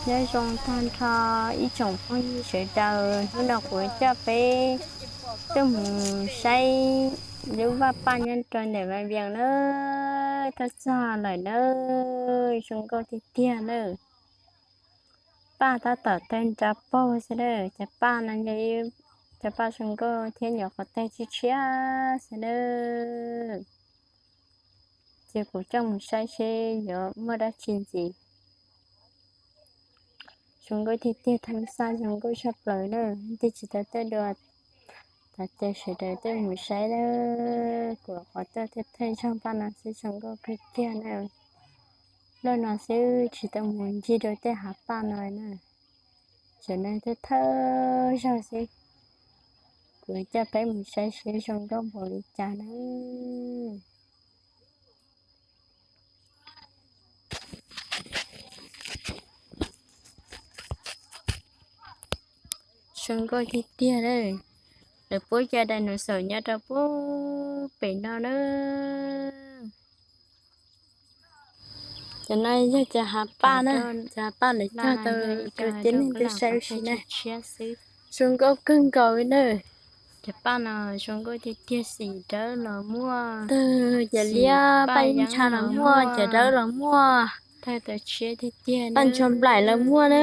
Nyob zoo tag nrho ib tsoom phooj ywg sawv daws, hnub no kuv coj peb tuaj mus saib lub vaj paj nyob rau ntawm Vaj Vias na. Tuaj txog lawm na, zoo nkauj tiag tiag na. Paj tab tom tawg nra paug xwb na. Cov paj no yog ib cov paj zoo nkauj thiab nyuam qhuav tawg tshiab tshiab xwb na. Ces kuv coj mus saib seb yuav muaj dab tsi ntxiv. Zoo nkauj tiag tiag, thaj xaj zoo nkauj tshaj plaws na. Twb tsis tau tuaj dua, thov caw sawv daws tuaj mus saib na. Kuv qhov tuaj thiaj thawj zaug paj no xwb, zoo nkauj kawg kiag na. Loj no xwb tsis tau mus ncig rau tej hav paj no na. Tam no thawj thawj zaug xwb, kuv coj peb mus saib seb zoo nkauj npaum li cas na. Zoo nkauj tiag tiag na. Lawv pub cov dinosaur nyob rau puag pem no na. Cov no yog cov hav paj na, cov hav paj lawv cog tau rau tib neeg tuaj saib ua si na. Zoo nkauj kawg nkaus li na. Cov paj no zoo nkauj tiag tiag, xim dawb los muaj, tag cov liab paj yeeb ntsha los muaj, cov dawb los muaj, paj ntsho nplaim los muaj na.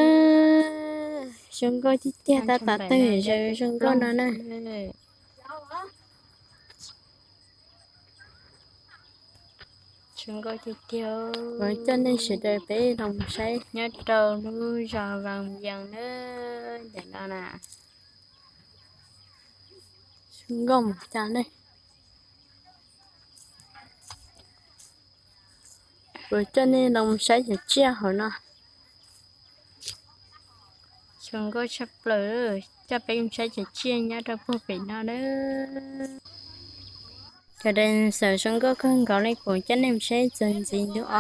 Zoo nkauj tiag tiag, tab tom tawg zaws zoo nkauj no na. Zoo nkauj tiag tiag. Kuv coj nej sawv daws peb los saib nyob rau lub zos Vaj Vias na, ntawm no na. Zoo nkauj mus cas ne. Kuv coj nej los saib cov tsiaj hauv no. Zoo nkauj tshaj plaws, coj peb mus saib cov tsiaj nyob rau puag pem no na. Cov dinosaur zoo nkauj kawg nkaus li, kuv coj nej mus saib txuas ntxiv ntu ob.